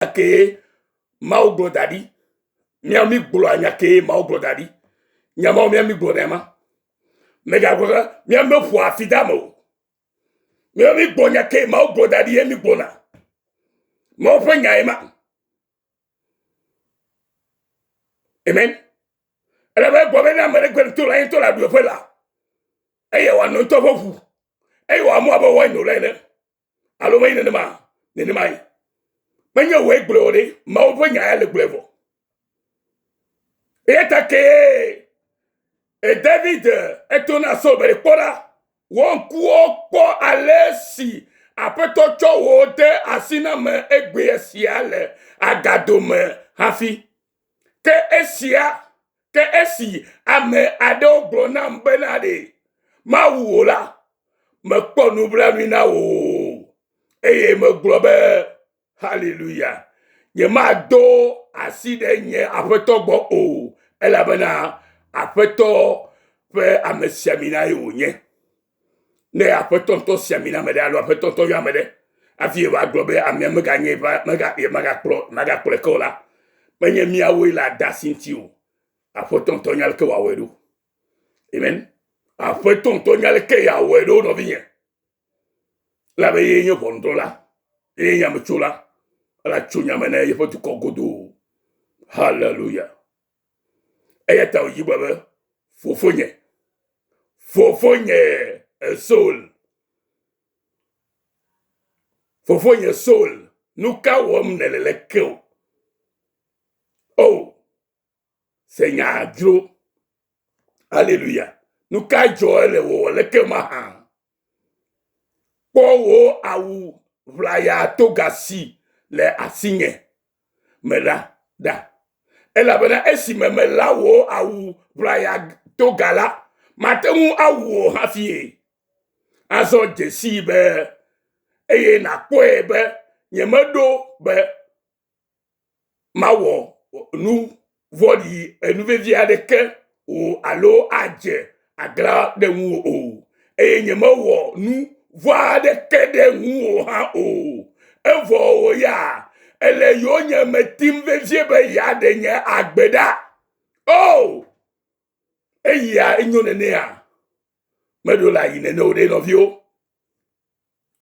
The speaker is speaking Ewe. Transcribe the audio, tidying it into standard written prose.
kee Mawu gblɔ da ɖi. Míawo mi gblɔa nya kee Mawu gblɔ da ɖi. Nya mawo míawo mi gblɔnɛ ma. Mègagblɔ be míawo meƒoa afi de ame o. Míawo mi gblɔ nya kee Mawu gblɔ da ɖi ye mi gblɔna. Mawu ƒe nya ye ma. Amen. Ele be egblɔ be ne ame ɖe gbe to la ye ŋutɔ le aɖu eƒe la eye wòano ŋutɔ ƒe ʋu eye wòamu abe wain nola ene. Alo menye nenema? Nenemae. Menye wòe gblɔe o ɖe, Mawu ƒe nya ya le gblɔe vɔ. Eya ta kee e David eto na Saul be kpɔ ɖa, wò ŋkuwo kpɔ ale si Aƒetɔ tsɔ wò de asi na me egbea sia le agado me hafi. Ke esia, ke esi ame aɖewo gblɔ nam bena ɖe mawu wò la, mekpɔ nublanui na wò o. Eye megblɔ be, Haleluya! Nyemado asi ɖe nye aƒetɔ gbɔ o, elabena aƒetɔ ƒe amesiaminae wònye. Ne aƒetɔ ŋutɔ si ami na ame ɖe alo aƒetɔ ŋutɔ yɔ ame ɖe hafi yeva gblɔ be amea meganye eƒe mega yemagakplɔ magakplɔe ke o la, menye míawoe le ade asi ŋuti o. Aƒetɔ ŋutɔ nya leke wòawɔe ɖo. Amen. Aƒetɔ ŋutɔ nya leke yeawɔe ɖo nɔvinye. Elabe ye nye ʋɔnudrɔ̃la, ye nye ametsola. Ela tso nya me na yeƒe dukɔ godoo. Hallelujah. Eya ta wòyi gblɔ be, Fofonye, fofonye Saul, fofonye Saul, nu ka wɔm nèle le ke o? O, se nya dzro. Aleluya. Nu ka dzɔ ele wɔwɔ le ke mahã? Kpɔ wò awu ʋlaya toga si le asinye me la ɖa. Elabena esime mela wò awu ʋlaya toga la, mate ŋu awu wò hafi. Azɔ dze sii be, eye nàkpɔe be nyemeɖo be mawɔ nu vɔ̃ɖi enu vevi aɖeke o alo adze aglã ɖe ŋuwò o, eye nyemewɔ nu vɔ̃ aɖeke ɖe ŋuwò hã o. Evɔ wò ya èle yonyeme tim vevie be yeaɖe nye agbe ɖa. O! Eya enyo nenea? Meɖo la yi nene o ɖe nɔviwo.